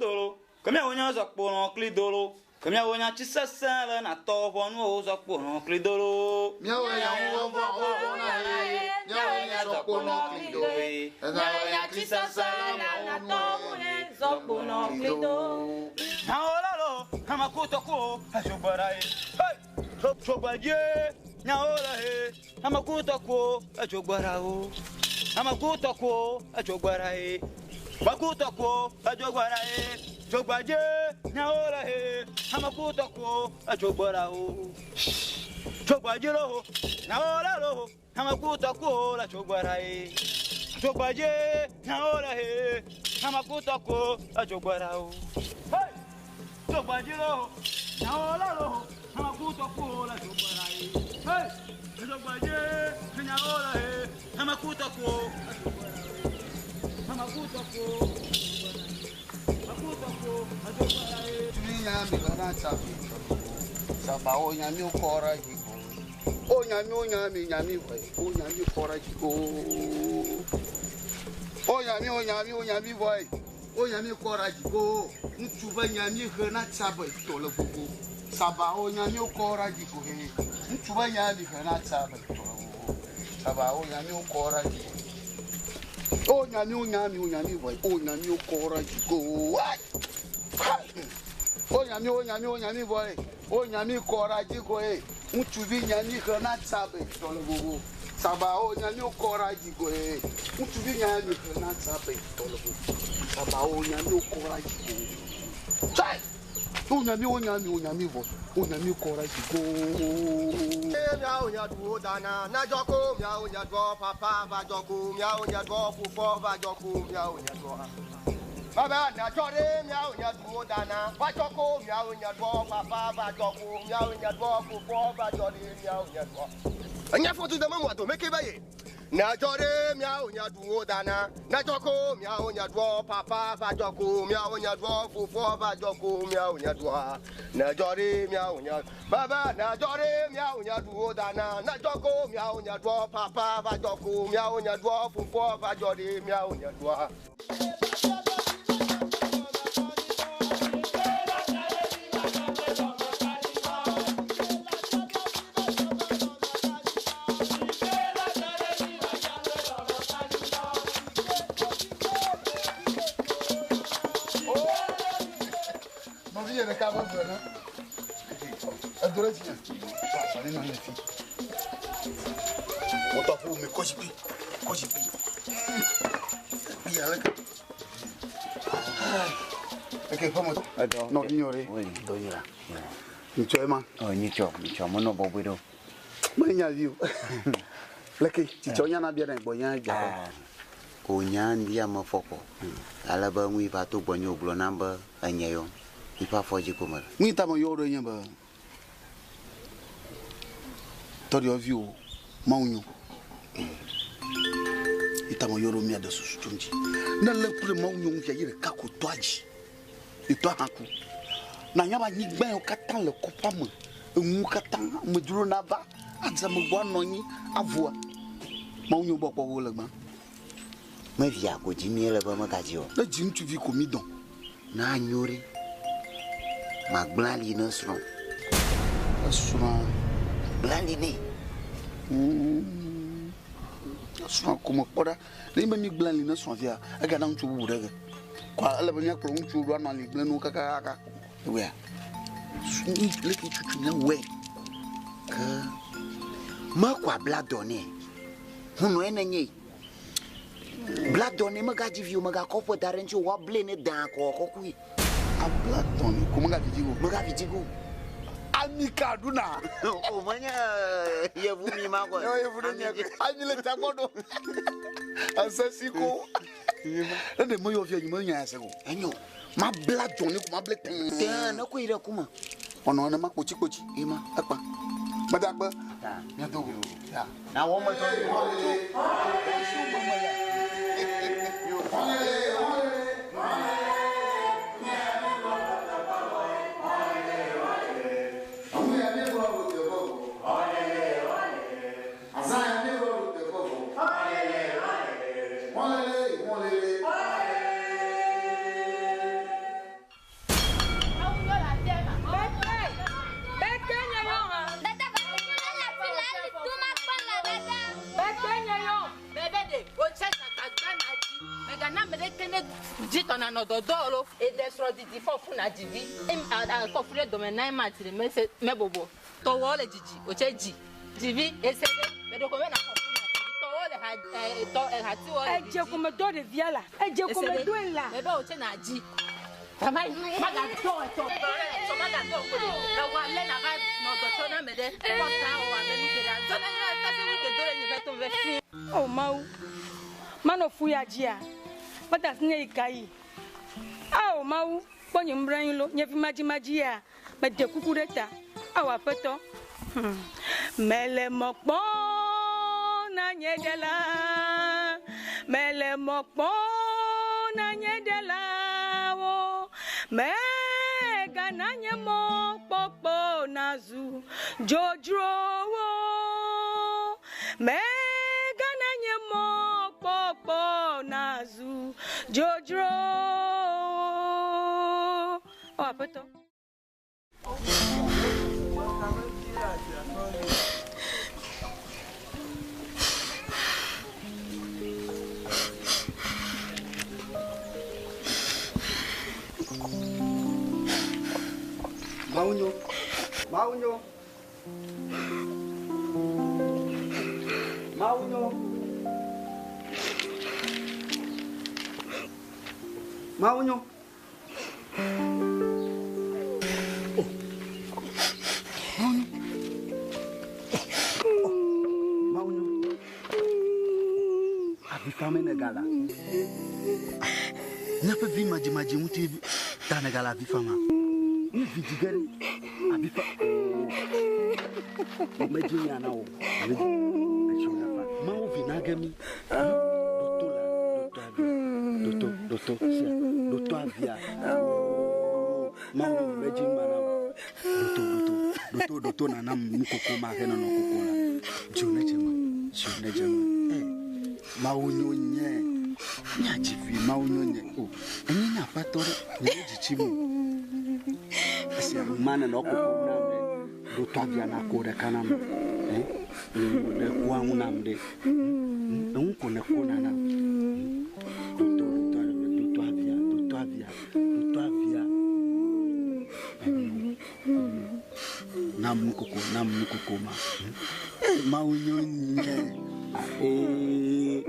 dolo. Ke miawo nya zɔkpo nɔ kli dolo. Ke miawo nya tsi sesẽ le natɔ ʋɔnuwo zɔkpo nɔ kli dolo. Miawo nya ŋuvɔvɔ vɔ na ye. Miawo nya zɔkpo nɔ kli do. Miawo nya tsi sesẽ le natɔ ʋɔnuwo zɔkpo nɔ kli do. Nyawo la lo, amakutɔkuwo, ezogbɔra ye. Hey! Tsogbadze, nyawo le he, amakutɔkuwo, edzogbɔra wo. Amakutɔkuwo, edzogbɔra ye. Makutɔkuwo, edzogbɔra ye. Tsogbadze, nyawo le he, amakutɔkuwo, edzogbɔra wo. Tsogbadze lo, nyawo le lo, amakutɔkuwo le tsogbɔra ye. Tsogbadze, nyawo le he, amakutɔkuwo, edzogbɔra wo. Hey! Tsogbadze lo, nyawo le lo, amakutɔkuwo le tsogbɔra ye. Hey! Tsogbadze, nyawo le he, amakutɔkuwo, edzogbɔra wo. Amakutɔkuwo, edzogbɔra ye. Amakutɔkuwo, edzogbɔra ye. Tumi nyami lana tsafi sabawo nyami kɔra jiko o nyami o nyami nyami vɔe o nyami kɔra jiko o nyami o nyami o nyami vɔe o nyami kɔra jiko ŋutsu be nyami he na tsabe tɔ le gbogbo sabawo nyami kɔra jiko he ŋutsu be nyami he na tsabe tɔ le gbogbo sabawo nyami kɔra jiko o nyami o nyami o nyami vɔe o nyami kɔra jiko ai. O nyami o nyami o nyami vɔe o nyami kɔra dzigoe ŋutsuvi nyami he na tsabe tɔ le vovo saba o nyami kɔra dzigoe ŋutsuvi nyami he na tsabe tɔ le vovo saba o nyami kɔra dzigo tsai o nyami o nyami o nyami vɔ o nyami kɔra dzigo. Miawo nya duwo dana nadzɔ ko miawo nya duɔ papa va dzɔ ko miawo nya duɔ fofo va dzɔ ko miawo nya duɔ. Baba nadzɔ ɖe miawo nya duwo dana va dzɔ ko miawo nya duɔ papa va dzɔ ko miawo nya duɔ fofo va dzɔ ɖe miawo nya duɔ. Enya foto dama mu ado meke ba ye. Nadzɔ ɖe miawo nya duwo dana nadzɔ ko miawo nya duɔ papa va dzɔ ko miawo nya duɔ fofo va dzɔ ko miawo nya duɔ. Nadzɔ ɖe miawo nya baba nadzɔ ɖe miawo nya duwo dana nadzɔ ko miawo nya duɔ papa va dzɔ ko miawo nya duɔ fofo va dzɔ ɖe miawo nya duɔ. Nɔvi yɛ ɖeka ƒe gbe na edo ɖe dzinye sɔ ne nɔ le fi mɔtɔ ƒo me kɔ zikpui kɔ zikpui kpui ale ke eke ƒe me nɔvi nyɔ ɖe Dɔ nyra. nyitsɔ ema Ɔ nyitsɔ nyitsɔ menɔ bɔbɔe ɖo. menya vi o leke tsitsɔ nyana bia ɖe gbɔ nya dza O nya ŋdi ame fɔkɔ. Ale be ŋui va to gbɔnye wògblɔ nam be enye yɔ. Yiƒe afɔ dzi ko mele. Ŋui ta me yɔ ɖo nye be tɔɖiɔ o mawu nyo ita me yɔ ɖo mia ɖe susu tso ŋuti ne lé ku ɖe mawu nyo ŋu fia yi ɖeka ko tɔa dzi etɔa hã ku na nya be anyigba yiwo katã le kɔƒea me enuwo katã amedzro nava adze amegbɔ anɔ anyi avoa mawu nyo gbɔ kpɔ wo le gbã Mevia ko dzi mie le be megadzi o. Ne dzi ŋutsuvi ko mi dɔn Na nyo ɖe. Magblẽ ali ne srɔ̃. Esrɔ̃. Gblẽ ali nɛ. Esrɔ̃ ko me kpɔ ɖa. Ne be mi gblẽ ali ne srɔ̃ fia, egana ŋutsu bubu ɖe ge. Kɔa ele be míakplɔ ŋutsuwo ɖo anɔ ali gblẽ nuwo kakakaka. Ewɔea? Leke tutu míawɔe ke mekɔ abla dɔ nɛ. Hunɔe nenye. Bla dɔ nɛ megadzi vi o, megakɔ ƒe da ɖe ŋuti o, woable ne dã kɔ kɔkui. Abla dɔ nɛ ko megavi dzi o. Megavi dzi o. Ami ka ɖuna? O menye yevu mi ma kɔ. Yevu ɖe nye ami le tagbɔ ɖo. Ese si ko. Ne ɖe meyɔ fia nyi menya ya se ko. Enyo. Mabla dɔ nɛ ko mable tɛɛ. Tɛɛ ne ko yi ɖe kume. Ɔnɔ ne ma kpotsi kpotsi. Ema. Ekpa. Meda kpe. Míado go. Ya. Na wɔ me tɔ. nɔ dɔdɔ lo eɖe srɔ̃ didi fɔ fu na dzivi kɔ fu ɖe dɔme na ema ti le mese mebɔbɔ tɔwɔ le dzidzi wòtse dzi dzivi ese ɖe meɖoko me na fɔ fu na dzivi tɔwɔ le ha ɛ tɔ ɛ hatiwɔ le Edze kome dɔ ɖevia la. Edze kome dɔe la. Mebe wòtse na dzi. Mama magadɔ etsɔ etsɔ magadɔ ko ɖe ewɔ alé na va nɔ dɔtsɔ na me ɖe kɔ ta wɔ abe nu geɖe azɔ na nye tase nu ke do ɖe nye ƒe to me fi. O Mawu, manɔ fu ya dzia, meda asi nye yi ka yi. Ao Mawu, kpɔ nye nublanui lo, nye vi madzimadzi ya, mede kuku ɖe ta. Ao Aƒetɔ, mele mɔ kpɔm na nye ɖela, mele mɔ kpɔm na nye ɖelawo, megana nye mɔkpɔkpɔ nazu dzodzrowo. Megana nye mɔkpɔkpɔ nazu dzodzrowo. O Aƒetɔ. Mawunyo, Mawunyo, Mawunyo, Mawunyo. Oh, Mawunyo, oh, Mawunyo. Avi fam ne gala. Míaƒe vi madzimadzi ŋuti ta ne gala avi fama. Mi vi dzi ge ɖe avi fa. Oh, medzi nya na wo. Medzi. Etsi wo fa. Mawu vi na ge mi. Ɖoto la, ɖoto avia. Ɖoto, ɖoto, sia. Ɖoto avia. Mawu vi medzi ma na wo. Ɖoto, ɖoto, ɖoto, ɖoto nana nukoko ma he nɔnɔ koko la. Dzo ne dze me. Dzo ne dze me. Eh, Mawu nyo nye. Míadzi vi Mawu nyo nye. O, enye nye aƒetɔ ɖe. Nye me dzitsi mo. Esia ma nenɔ koko nam ɖe. Ɖoto avia na ko ɖeka nam. Eh, ɖe koa ŋu nam ɖe. Eŋu ko ne ko na nam. Ɖoto, ɖoto, ɖoto avia, ɖoto avia, ɖoto avia. Nam nukoko, nam nukoko ma. Eh, Mawu nyo nye. Eh,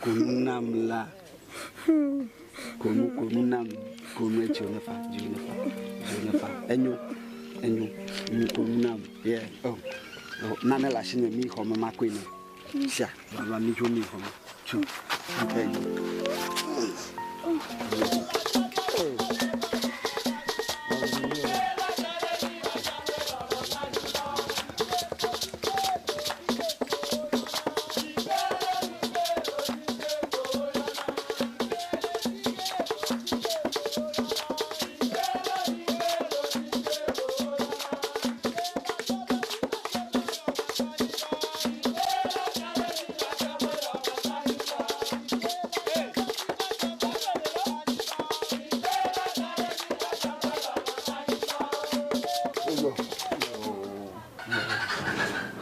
konu nam la. Konu, konu nam. Konu etsi ne fa, dzi ne fa, dzi ne fa. Enyo, enyo. Mi konu nam. Yeah. Oh. Oh, nane le asi nye mi xɔ me makoe ne. Sia, baba mi dzo mi xɔ me. Tso. Okay.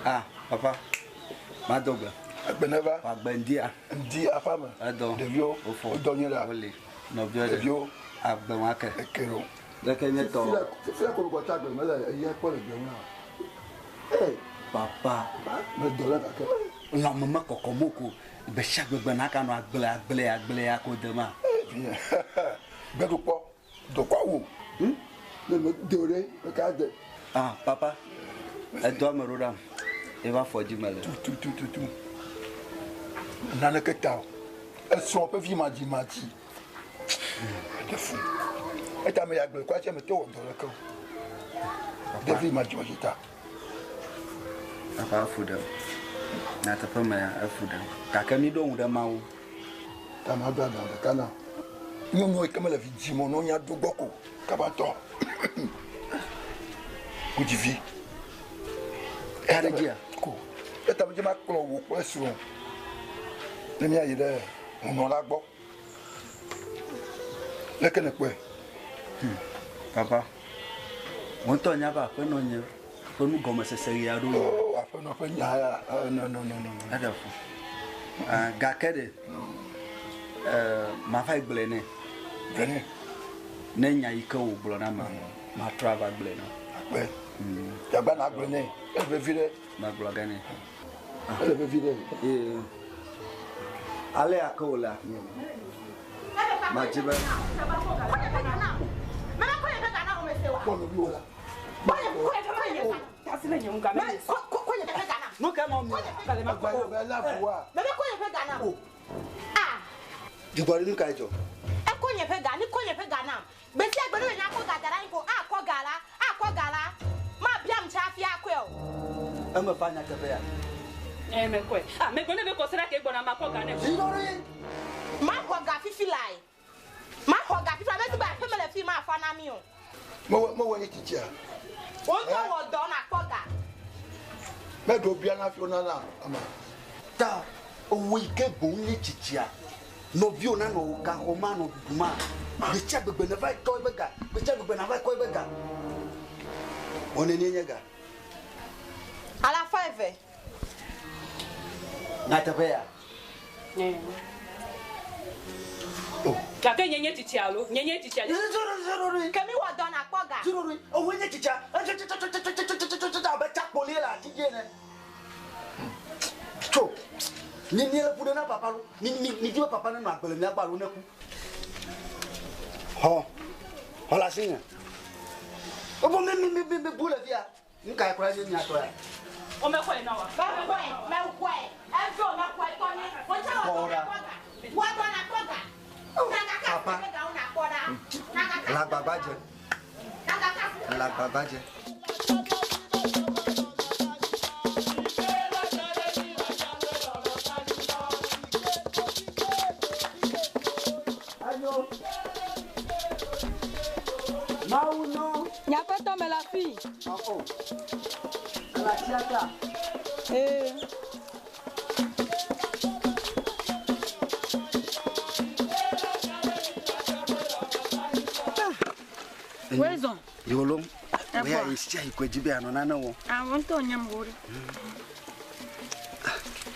Ah, papa. Madogbe. Agbeneva. Agbendia. Ndi afame. Edɔ. Ɖeviwo. Wofɔ. Wodɔ nyuie ɖa. Wole. Nɔviwo ɖe. Ɖeviwo. Agbe wa ke. Eke ɖo. Leke nye tɔ. Fifia ko mekɔ tsa agbe mele eya kpɔ le gbe ŋu na. Ee, papa. Me dɔ le gake. Lãme me kɔkɔ mo ko. Gbe sia gbe gbe naka nɔ agble agble agble ya ko dema. Vinye. Gbeɖukpɔ. Dɔkɔ awu. Ne me do ɖe meka de. Ah, papa. Edɔ ame ɖo ɖam. Eva fɔ dzi me le. Tu tu tu tu. Naneke ta o. Esrɔ̃ ƒe vi madzimadzi. Eɖe fu. Eta me ya gbe kɔ atse me te wɔ dɔ ɖeke o. Ɖevi madzimadzi ta. Papa efu ɖem. Nyateƒe me ya efu ɖem. Gake mi ɖo ŋu ɖe Mawu. Ta ma do aɖaŋu ɖeka na. Nyɔnuwo yi ke mele vi dzim o, ne wonya do gbɔ ko kaba tɔ. Wodzi vi. Ka ɖe dzia? Ko. Eta me dze ma kplɔ wò kple srɔ̃. Ne míayi ɖe hunɔ la gbɔ. Leke ne kpɔe? Papa, wò ŋutɔ nya be aƒenɔ nye ƒe nugɔmesese ɣi aɖewo yi. Oh, aƒenɔ ƒe nya ya, no, no, no, no, no. Eɖe fu. Ah, gake ɖe, mava yi gblɔe nɛ. Gblɔe nɛ. Ne nya yi ke wògblɔ na ma, matrɔ ava gblɔe na. Akpe. Dagba na gblɔe nɛ. Ele vevi ɖe. Magblɔ ge nɛ. Ele vevi ɖe. Ee. Alea ke wòle afi ene. Madzi be. Nu ke mɔ mi. Dzigbɔɖi nu kae dzɔ? Ekɔ nye ƒe ga, ni kɔ nye ƒe ga nam. Gbe sia gbe ne menya kɔ ga da ɖe anyi ko, akɔ ga la, akɔ ga la. Mabiam tsa hafi akɔe o. Eme va nyateƒe ya. Ɛ mekɔe. Ah, megblɔ ne be kɔsiɖa ke gbɔna makɔ ga nɛ. Maxɔ ga fifi lae. Maxɔ ga fifi lae. Medi be aƒeme le fi mafa na mi o. Mewɔ mewɔ nye tsitsia. Wo ŋutɔ wɔ dɔ nakpɔ ga. Meɖo bia na fi wonana ama. Ta owó yi ke boŋ nye tsitsia. Nɔviwo nanɔ wò gaxɔ ma nɔ ɖuɖu ma. Gbe sia gbegbe ne va yi tɔ ebe ga. Gbe sia gbegbe na va yi kɔ ebe ga. Wɔ nenie nye ga? Alafa eve. Nyateƒe ya. Gake nye nye tsitsia alo? Nye nye tsitsia. Ke mi wɔ dɔ nakpɔ ga. Owó nye tsitsia. Etsetsetsetsetsetsetsetsetsetse abe tsakpolie le ati dzi ene. Tso. Mi mi le ƒu ɖe na papa lo. Mi mi mi di be papa nenɔ agbe le mía gbɔ alo neku. Xɔ. Xɔ le asinye. Wobo mi mi mi mi mi bu le fia. Nu kae kura nye mia tɔ ya? Womexɔe na wa. Mexɔe, mexɔe. Edzo mexɔe tɔ nye. Wotsa wɔ dɔ nakpɔ ga. Wɔ dɔ nakpɔ ga. Nagaka Papa. ƒe gawo nakpɔ ɖa. Nagaka Le agbagba dze. Nagaka Le agbagba dze. Mawu nɔ. Nyaƒetɔ me le afi. Ɔ. Le atia ta. Ee. Wezɔ. Yolo. Ekpɔ. Oya yi sia yi koe dzi be anɔ nane wɔm. Awɔ ŋutɔ nyam wo ɖe.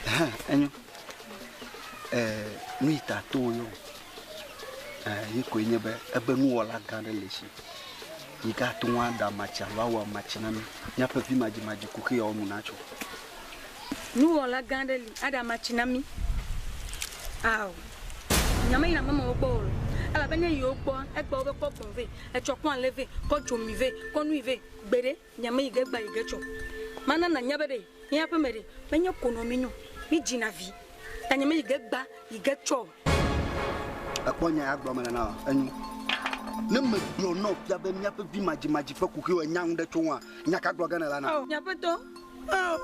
Ɛhɛn, enyo. Nu yi ta to yo. Yi koe nye be ebe nuwɔla gã ɖe le esi. Yi ke ate ŋu aɖe amatsi alo awɔ amatsi na mi. Míaƒe vi madzimadzi kuxi yawo nu natso. Nuwɔla gã ɖe li aɖe amatsi na mi. Ao. Nyame yina ame mawo gbɔ o. Elabe ne yiwo gbɔ egbe wobe kɔ gbɔn vɛ, etsɔ kɔ alẽ vɛ, kɔ dzomi vɛ, kɔ nui vɛ. Gbe ɖe nyame yi ge gba yi ge tsɔ. Mana nanya be ɖe míaƒe me ɖe menye konɔ mi nyo. Mi dzina vi. Ta nyame yi ge gba yi ge tsɔ. Ekpɔ nya ya gblɔ me le na wa. Enyo. Ne megblɔ na wò fia be míaƒe vi madzimadzi ƒe kuxiwo enya nu ɖe tso ŋua, nya ka gblɔ ge nèle na? Ao, nyaƒetɔ. Ao.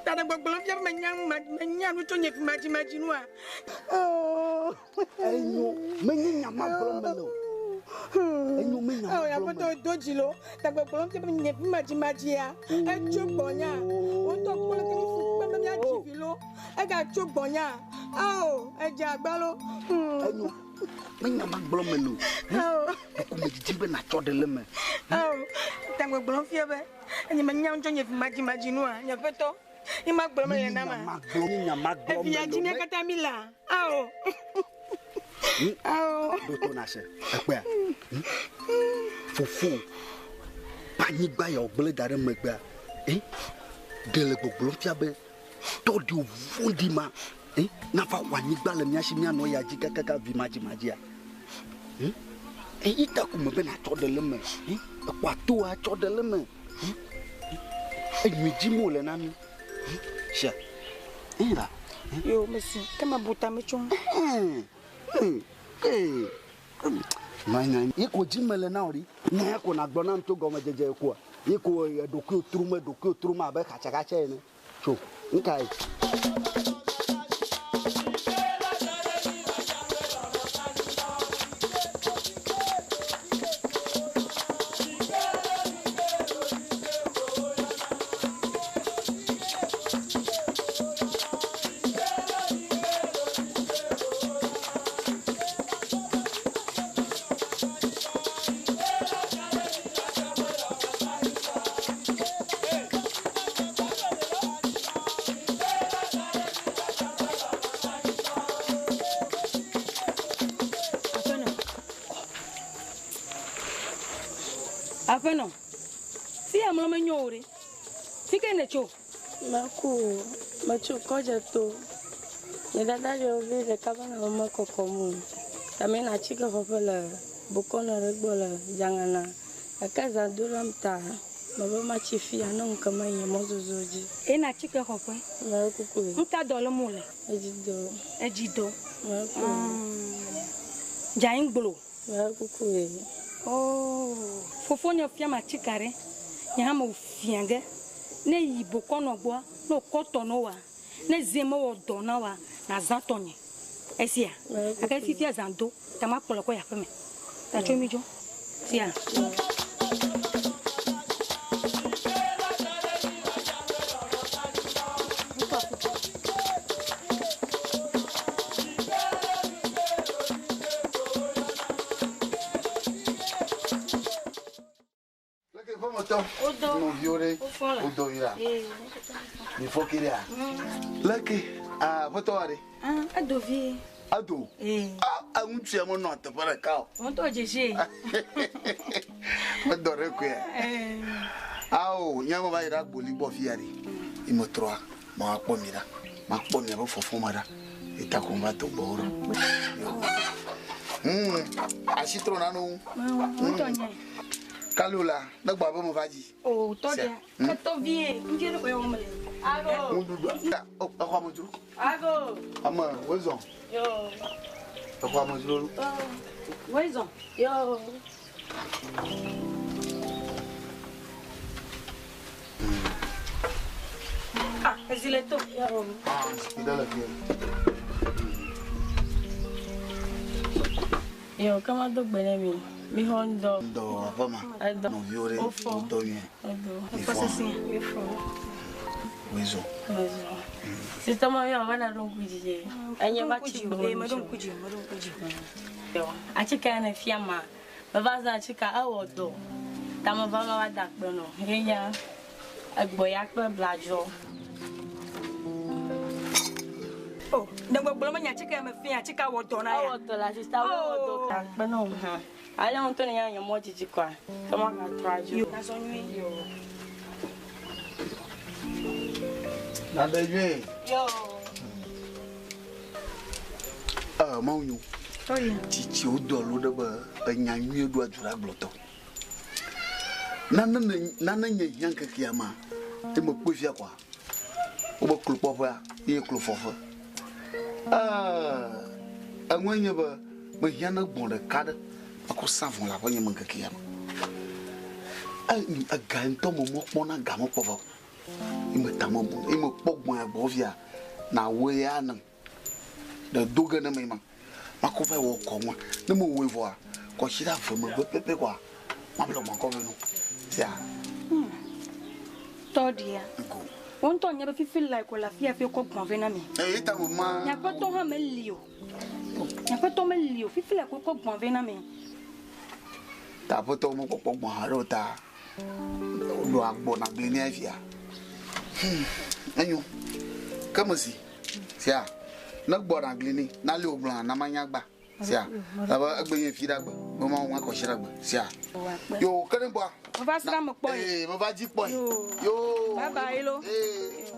Ta ɖe gbɔgblɔ fia be menya nu ma menya nu tso nye vi madzimadzi nua. Ao. Enyo, menye nya ma gblɔm mele o. Enyo, menye nya ma Ao, gblɔm nyaƒetɔ mele o. do dzi lo. Ta gbɔgblɔ fia be nye vi madzimadzia etso gbɔnya. Wo ŋutɔ kpɔ leke mi fu kpe be míadzi vi lo. Egatso gbɔnya. Ao, edze agba lo. Enyo, menye nya ma gblɔm mele o. Ao. Ɖeko medidi be nàtsɔ ɖe le eme. Ao, ta gbɔgblɔ fia be nye menya nu tso nye vi madzimadzi nua, nyaƒetɔ. Nye ma gblɔm mele na ma. Menye nya ma gblɔm Evia mele dzi o. mía katã mi la. Ao. Ao. Ɖo to nase. Ekpɔa? Fofo, ƒe anyigba ya wògblẽ da ɖe megbea, ɖe le gbɔgblɔm fia be tɔɖi vɔ̃ɖi ma, nava xɔ anyigba le mía si míanɔ ya dzi kakaka vi madzimadzia. Eyi ta ko me be nàtsɔ ɖe le eme. Ekpɔ atoa tsɔ ɖe le eme. Enyui dzim wòle na mí. Sia. Eyi la. Yo, mesi, ke mabu tame tso ŋu. Nɔ anyi. Yi ko dzi mele na wò ɖi. Nya ya ko nàgblɔ nam tso gɔmedzedze koa. Yi ko eɖokuiwò trom, eɖokuiwò trom abe xatsaxatsa ene. Tso, nu kae? Aƒenɔ, fi ya mlɔ menyo o ɖe. Fi ke nètso? Meku o. Metso kɔdze to. Nye dada ɖewo vi ɖeka va nɔ me kɔkɔm o. Ta meyina atike xɔƒe le bokɔnɔ ɖe gbɔ le Dzangana. Gake zã do ɖam ta mebe matsi fia ne ŋu ke meyi mɔzɔzɔ dzi. Eyina atike xɔƒe? Mekuku. Ŋka dɔ lém wole? Edzi dɔ. Edzi dɔ. Mekuku. Dzaŋgblo. Mekuku. Oh, fofonye fiam atika ɖe. Nye hã mewɔ fia ge. Ne yi bokɔnɔ gbɔa, ne wòkɔ tɔ na woa, ne zi mewɔ dɔ na woa, nazã tɔnye. Esia? Gake fifia zã do, ta makplɔ kɔ yi aƒeme. Ta tso mi dzo. Sia? Leke ƒemetɔ nɔviwo ɖe wodɔ yi la mi fɔ ke ɖea leke aƒetɔ wa ɖe. Edo vie. Edo. Ah, ŋutsu ya menɔ teƒe ɖeka o. Ŋutɔ dzesi. Medɔ ɖe koe. Awo nye me va yi ɖe agboli gbɔ fi ya ɖe. Yi me trɔa, ma kpɔ mi ɖa. Ma kpɔ miaƒe fɔfɔ me ɖa. Eta ko va to gbɔwò ɖo. Asi trɔ nane ŋu. Ŋutɔ nye. Kalu la, ne gbɔ abe me va dzi. O tɔ ɖe. Etɔ vie, ŋdie ɖe koe wɔm le. Ago. Ŋuɖuɖu. Exɔ ame dzro. Ago. Ame wozɔ. Yo. Exɔ ame dzro. Wozɔ. Yo. Ah, ezile to. Yo. Ah, zikpui ɖe le fie. Yo, kama do gbe ne mi. Mi xɔ ŋdɔ. Ŋdɔ aƒeme. Edɔ. Nɔviwo ɖe Wofɔ. wodɔ nyuie. Edo. Mi fɔ. Mi fɔ. Wozɔ. Wozɔ. Sista ma yɔ va na ɖo ŋku dzi ye. Enye va tsi gbɔ. Ee, meɖo ŋku dzi, meɖo ŋku dzi. Yo, atsike ya ne fia ma. Meva zã atsika ewɔ dɔ. Ta meva ma va da akpe nɔ. Ye nye egbɔ ya kple bladzo. O, ne gbɔgblɔ me nya atsike ya me fia atsika wɔ dɔ na ya. Ewɔ dɔ la sista wɔ dɔ ta akpe nɔ hã. Ale ŋutɔ ne nya nye mɔ dzidzi kɔa. Ke ma gatrɔ adzo. Yo, nazɔ nyuie. Yo. Nade nyuie. Yo. Mawu nyo. Tsitsiwo do alo ɖe be enya nyuie ɖoa du ɖe agblɔtɔ. Nane nye hiã ŋkekea ma, ye mekpɔe fia kɔa, wobe klokpɔƒea ye klofɔƒe. Eŋue nye be mehiã ne gbɔ̃ ɖeka ɖe makɔ sa vɔ le aƒenye me ŋkekea me. Ega ŋutɔ me mekpɔna ga mekpɔ vɔ o. Ye meta mebu, ye mekpɔ gbɔ̃ ya gbɔ fia, na wɔe ya nem. Ɖe do ge ne me ma. Makɔ va wɔ kɔ ŋua. Ne mewɔe vɔa, kɔsi ɖe ave megbe pɛpɛ kɔa, mable gbɔ̃ kɔ vɛ no. Sia. Tɔ ɖia. Ŋko. Wo ŋutɔ nye be fifi la ko le afi hafi wokɔ gbɔ̃ vɛ na mi. Eye ta me ma. Nye aƒetɔ hã meli o. Nye aƒetɔ meli o. Fifi la ko wokɔ gbɔ̃ vɛ na mi. Ta aƒetɔ mekpɔkpɔ gbɔ̃ haɖe o ta ɖo agbɔ na gli nɛ fia. Enyo. Ke me si. Sia. Ne gbɔ na gli nɛ, na li wògblɔna na manya gba. Sia. Ebe egbe nye fi ɖe agbe. Be ma wɔn kɔsi ɖe agbe. Sia. Yo, ke ne gbɔa. Meva srã me kpɔ ye. Ee, meva dzi kpɔ ye. Yo. Yo. Bye bye lo. Ee.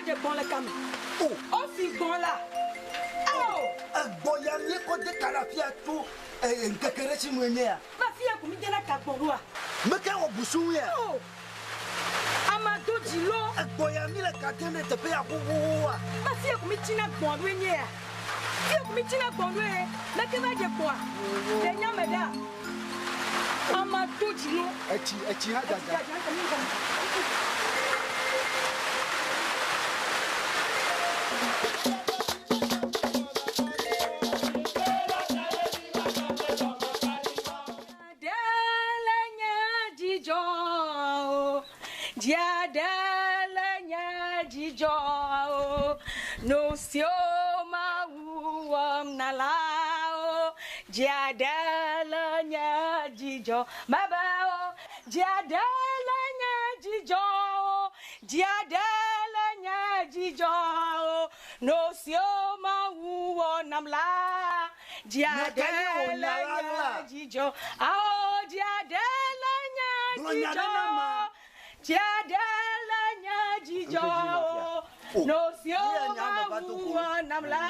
dze gbɔ̃ le kame. O fi gbɔ̃ la. Ao. Egbɔ ya míekɔ de ka ɖe afia tso ŋkeke ɖe si nue nye ya. Va fia ko mi dena ka gbɔ̃ ɖoa. Meke wɔ busu ŋu ya. O. Ama do dzi lo. Egbɔ ya mi le ka dem ɖe teƒe ya xoxoxoa. Va fia ko mi tsina gbɔ̃ ɖoe nye ya. Fia ko mi tsina gbɔ̃ ɖoe. Meke va dze gbɔ̃a. Ɖe nyame ɖa. Ama do dzi lo. Etsi etsi hã dzadza. Dziaɖe nye dzidzɔ o, dziaɖe le nye dzidzɔ o, nu siwo Mawu wɔm na la o, dziaɖe le nye dzidzɔ mebe o, dziaɖe le nye dzidzɔ o, dziaɖe le nye dzidzɔ o, nu siwo Mawu wɔ nam la, dziaɖe le nye dzidzɔ ao, dziaɖe le nye dzidzɔ, dziaɖe le nye dzidzɔ o, nu siwo Mawu wɔ nam la,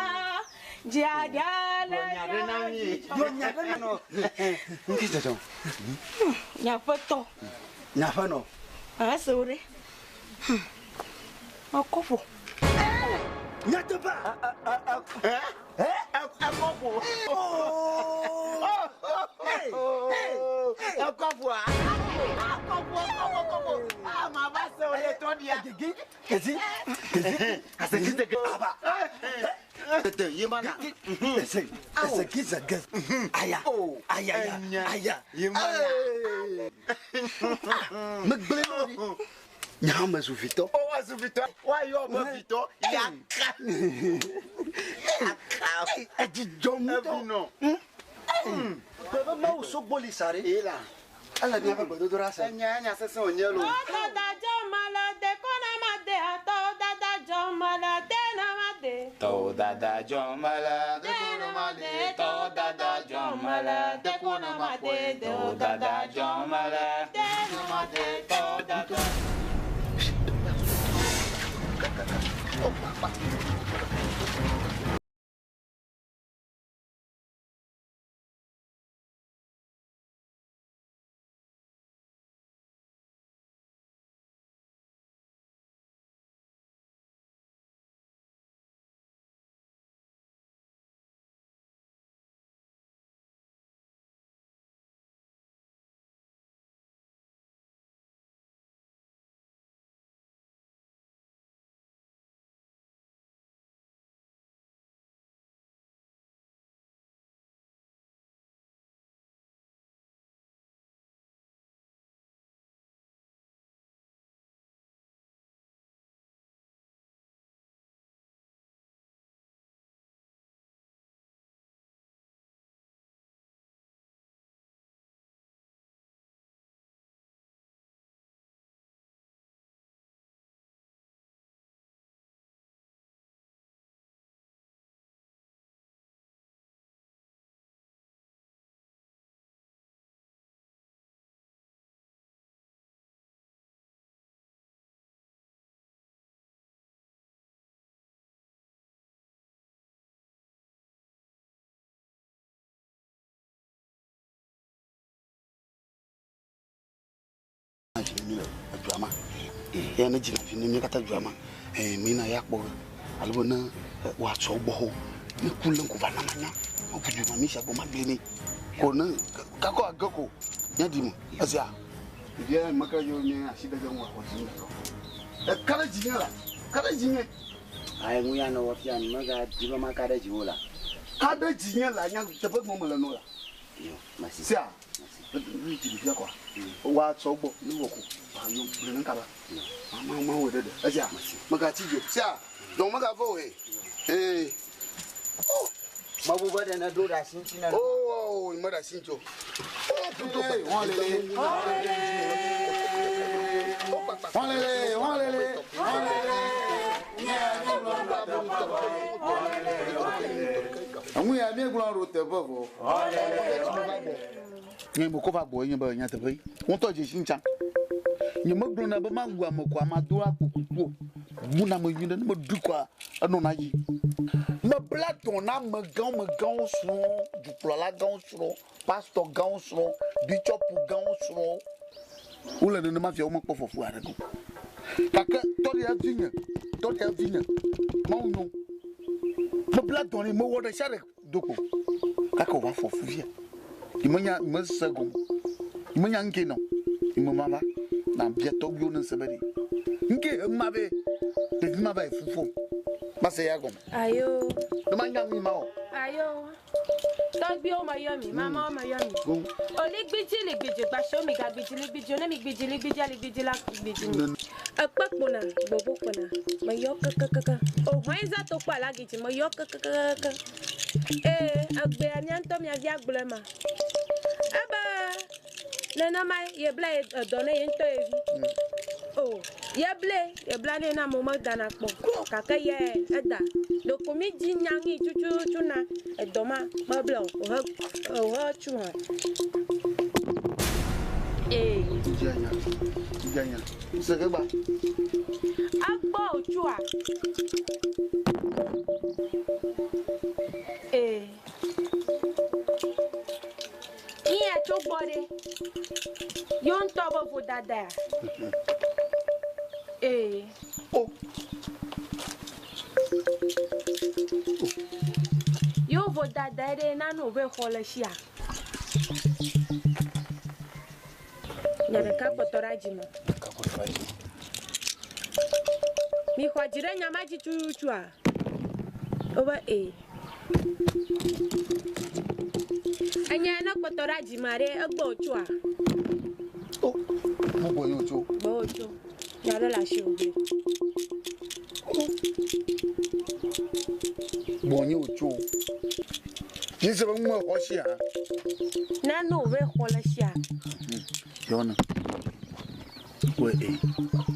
dziaɖe le nye dzidzɔ. Nke dzɔdzɔ. Nye aƒetɔ. Nye aƒenɔ. Ese wo ɖe. Mekɔ ƒo. Nyateƒea? Ekɔ ƒo. Ekɔ ƒoa. Ekɔ ƒo, ekɔ ƒo, ekɔ ƒo. Ama va se wo ɖe tɔ ɖia. Kezi, kezi, Aseki zege. Aba. Tete ye ma na. Ese, eseki zege. Aya, aya, aya, aya. Ye ma na. Megblẽ nɔ ɖi. Nye hã mezu vitɔ. O wa zu vitɔ. Wa yɔ be vitɔ. Yaka. Yaka. Edzi dzɔm ŋutɔ. Evinɔ. Bebe Mawu sogboli sa ɖe. Ela. Ele míaƒe gbedodoɖa se. Enya enya sesẽ wònye lo. Dada dzɔ mala de kɔna ma de atɔ dada dzɔ mala de na ma de. Tɔwo dada dzɔ mala de kɔnɔ ma de. Tɔwo dada dzɔ mala de kɔnɔ ma de. Tɔwo dada dzɔ mala de kɔnɔ ma de. Tɔwo dada. Vi ne mi le edua ma. Eya ne dzina vi ne mi katã dua ma. Mi na ya kpɔ ge. Ale be ne woatsɔ gbɔ ho. Ne ku le ŋku va na manya. Mebu du ma mi sia gbɔ ma gblẽ nɛ. Ko ne kakɔ age ko nya ɖi me. Esia. Ɖevia meke yewo nye asi ɖe ge ŋu axɔ dzi ŋutɔ. Eka ɖe dzinye la. Ka ɖe dzinye. Ayi ŋu ya nɔwɔ fia nu megadi be maka ɖe dziwò la. Ka ɖe dzinye la nya teƒe gbɔ mele nɔ la. Yo, masi. Sia. Nu dzi ɖevia kɔa. Woatsɔ gbɔ ne wɔ ko. Ayo gblẽ ne kaba. Ma ma wɔ ɖe ɖe. Esia. Megatsi dzo. Sia. Dɔn megave o he. Ee. Mebu be ɖe neɖo ɖe asi ŋuti na. Oo, meɖe asi ŋuti o. Hɔlele, hɔlele, hɔlele. Eŋu ya míegblɔ ɖo teƒe vɔ. Nye mekɔ va gbɔ nye be nyateƒe yi. Ŋutɔ dzesi ŋutsa. Nye megblɔna be mawu ame ko ame do akpo kuku o. Bu na ame nyui ɖe ne meɖui koa enɔna dzi. Mebla dɔ na amegãwo megãwo srɔ̃, dukplɔla gãwo srɔ̃, pastɔ gãwo srɔ̃, bishɔpu gãwo srɔ̃. Wole nenema fia womekpɔ fɔfu aɖeke o. Gake tɔɖia vinye, tɔɖia vinye, Mawu nyo. Mebla dɔ nɛ, mewɔ ɖe sia ɖe do kpo. Gake wòva fɔ fu fia. Nyemenya, nyemese gɔme o. Nyemenya nu ke nɔ. Nye mava nabia tɔgbuiwo ne ŋse be ɖe nu ke hem ma be ɖevi ma va yi fu fɔm. Mase ya gɔme. Ayo. Ne manya nu yi ma wɔ. Ayo. Tɔgbuiwo meyɔ mi, mamawo meyɔ mi. Oligbidzi ligbidzi gbasio mi gagbidzi ligbidzi ne mi gbidzi ligbidzi aligbidzi la gbidzi mi. Ekpe kpona, gbogbo kpona, meyɔ kekekeke. Ohɔe za to kpɔ alagidzi meyɔ kekekeke. Ee, egbea mía ŋutɔ mía via gblɔe ma. Ebe nenema yebla ye edɔ ne ye ŋutɔ ye vi. O, yeble, yebla ne na amewo medana kpɔ. Gake ye eda. Ɖeko mi dzi nya ŋui tututu na edɔ ma meble o. Ohe ohe tsu hã. Ee. Dzi anya, dzi anya. Se ke gba. Egbɔ wòtsua? Ee. Iya tso gbɔ ɖe. Yewo ŋutɔ be vodada. Ee. O. Yewo vodada ɖe nanu wòve xɔ le sia. Nya ɖeka kpɔtɔ ɖe adzi me. Ɖeka kpɔtɔ ɖe adzi. Mi xɔ dzi ɖe nya ma dzi tututua? Wobe ee. Enya ne kpɔtɔ ɖe adzi ma ɖe egbɔ wòtsoa? O, mo gbɔ ye wòtso. Gbɔ wòtso. Nya ɖe le asi wògblẽ. Gbɔ nye wòtso. Yi se be ŋu me xɔ sia. Nane wòve xɔ le sia. Yɔna. Wɔ ee.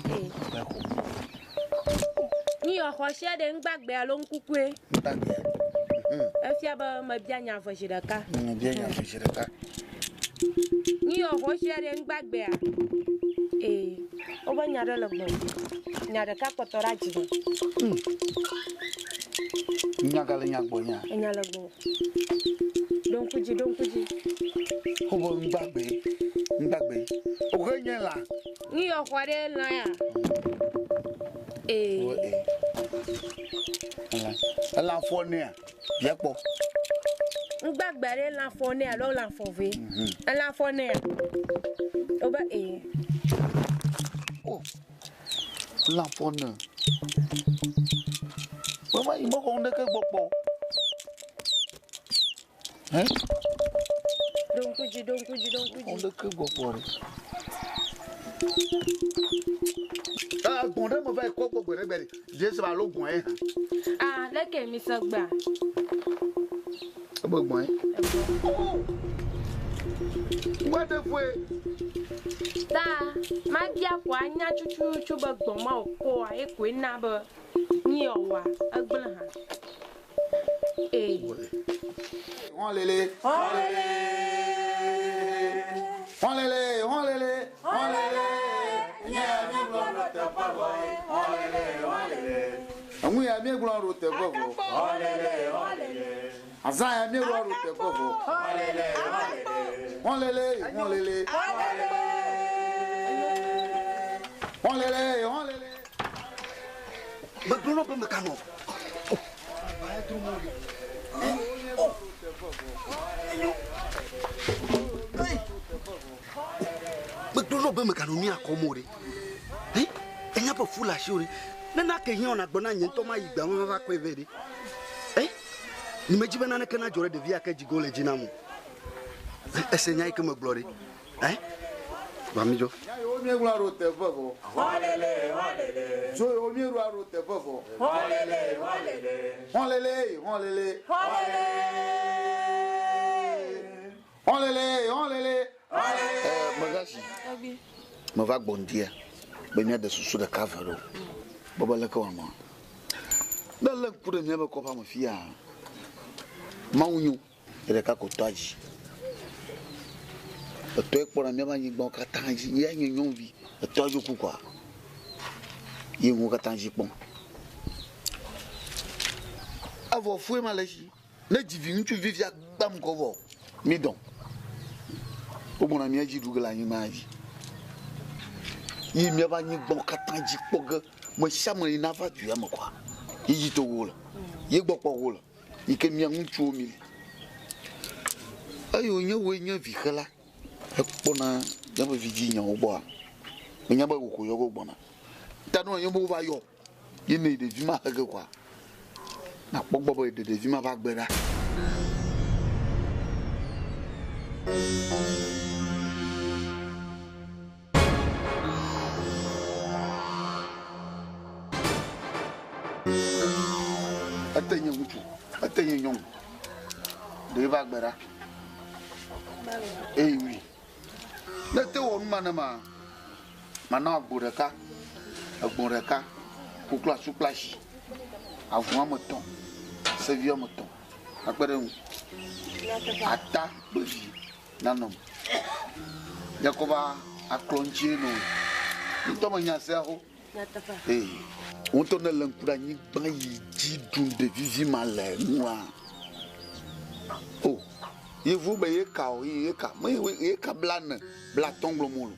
Ee. Exɔ. Ni yɔ xɔ sia ɖe ŋgbagbe alo ŋkukue. Ŋgbagbe. Efia be mebia nya ve zi ɖeka. Mebia nya ve zi ɖeka. Ni yɔ xɔ sia ɖe ŋgbagbea. Ee. Wobe nya ɖe le gbɔ. Nya ɖeka kpɔtɔ ɖe adzi me. Nya gale nya gbɔ nya. Enya le gbɔ. Ɖo ŋku dzi, ɖo ŋku dzi. Wobe ŋgbagbe, ŋgbagbe. Wohe nye lã. Ni yɔ xɔ ɖe lã ya. Ee. Wo ee. Elã. Elã fɔ nea? Bia kpɔ. Ŋgbagbe ɖe lã fɔ nea alo lã fɔ ve? Elã fɔ nea? Wobe ee. O. Lã fɔ ne. Mama yi mexɔ ŋɖeke gbɔ kpɔ. Hɛ? Ɖo ŋku dzi, ɖo ŋku dzi, ɖo ŋku dzi. Ŋɖeke gbɔ kpɔ ɖe. Ah, gbɔn ɖe me va yi kɔ gbɔ gbe ɖe gbe ɖe. Jesu alo gbɔn ye hã. Ah, leke mi se gbea? Ebe gbɔn ye. Wa ɖe fue. Ta, mabia ko anya tututu be gbɔn ma wòkɔa ye koe na be nyi yɔwɔa egblẽ hã. Ee. Hɔn lele. Hɔn lele, hɔn lele, hɔn lele. Nye ya mi gblɔ ɖo teƒe vɔ ye. Hɔn lele, hɔn lele. Eŋu ya mi gblɔ ɖo teƒe vɔ. Hɔn lele, hɔn lele. Azã ya mi gblɔ ɖo teƒe vɔ. Hɔn lele, hɔn lele. Hɔn lele, hɔn lele. Hɔn lele, hɔn lele. Megblɔ na be meganɔ. Megblɔ na be meganɔ nu ya kɔm o ɖe. Ɛ, enya be fu le asiwò ɖe. Ne nake hiã wò nàgblɔ na nye ŋutɔ mayi gbea me mava kɔe vɛ ɖe. Ɛ, nyemedzi be naneke nadzɔ ɖe ɖevi ya ke dzi ge wole dzi nam o. Ese nya yi ke megblɔ ɖe. Ɛ, va mi dzo. Nya yiwo míegblɔ ɖo teƒe vɔ. Tso yiwo míeɖoa ɖo teƒe vɔ. Hɔn lele, hɔn lele. Hɔn lele, hɔn lele. Ɛ, megasi. Meva gbɔ ŋdia be míade susu ɖeka ve ɖo. Bɔbɔ leke wòanɔ. Ne lé ŋku ɖe míaƒe kɔƒea me fia, Mawu nyo. Ye ɖeka ko tɔa dzi. Etɔe kpɔna míaƒe anyigbawo katã dzi. Ya nye nyɔnuvi. Etɔa dzo ku koa. Ye nuwo katã dzi kpɔm. Evɔ fue ma le esi. Ne dzi vi ŋutsuvi fia gbam kɔ vɔ, mi dɔn. Wogbɔna mía dzi ɖu ge le anyigba dzi. Yi míaƒe anyigbawo katã dzi kpɔ ge. Me sia me yi nava du ya me kɔa, yi dzi to wo le, ye gbɔ kpɔ wo le, yi ke mía ŋutsuwo mi li. Eye wònye woe nye vixela hekpɔna míaƒe vidzinyawo gbɔa, menya be wò ko yɔ ge wogbɔna. Ta ne wònye be wova yɔ ye ne ɖevi ma he ge kɔa, nakpɔ gbɔ be yeɖe ɖevi ma ƒe agbe ɖa. Ete nye ŋutsu, ete nye nyɔnu. Ɖe eƒe agbe ɖa. Eye wui. Ne te wɔ nu ma ne ma, mana agbo ɖeka, egbɔ̃ ɖeka, koklo asu kple asi, avu woame etɔ̃, sevi woame etɔ̃ akpe ɖe eŋu. Ata kple vi nanɔ me. Míakɔ va aklɔ ŋutie nɔ. Ŋutɔ menya sea xo. Ee, ŋutɔ ne le ŋku ɖe anyigba yi dzi ɖum ɖevi vi ma le nua. O, yevu be ye ka o, ye ka, me ye ka bla ne, bla tɔn gblɔ mo lo.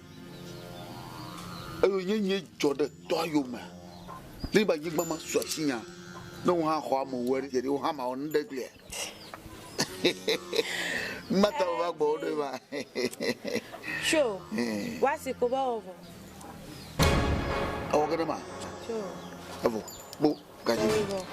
Eye nye nye dzɔ ɖe tɔa yome. Ne ba anyigba ma su asi nya, ne wo hã xɔ amewo ɖe, wo hã ma wɔ nu ɖe glia. Mata wo va gbɔ wo ɖe va. Sure. Wasi ko ba wɔ vɔ. Ewɔ ke ɖe ma. Sure. Evɔ. Kpo gadzi. Evɔ.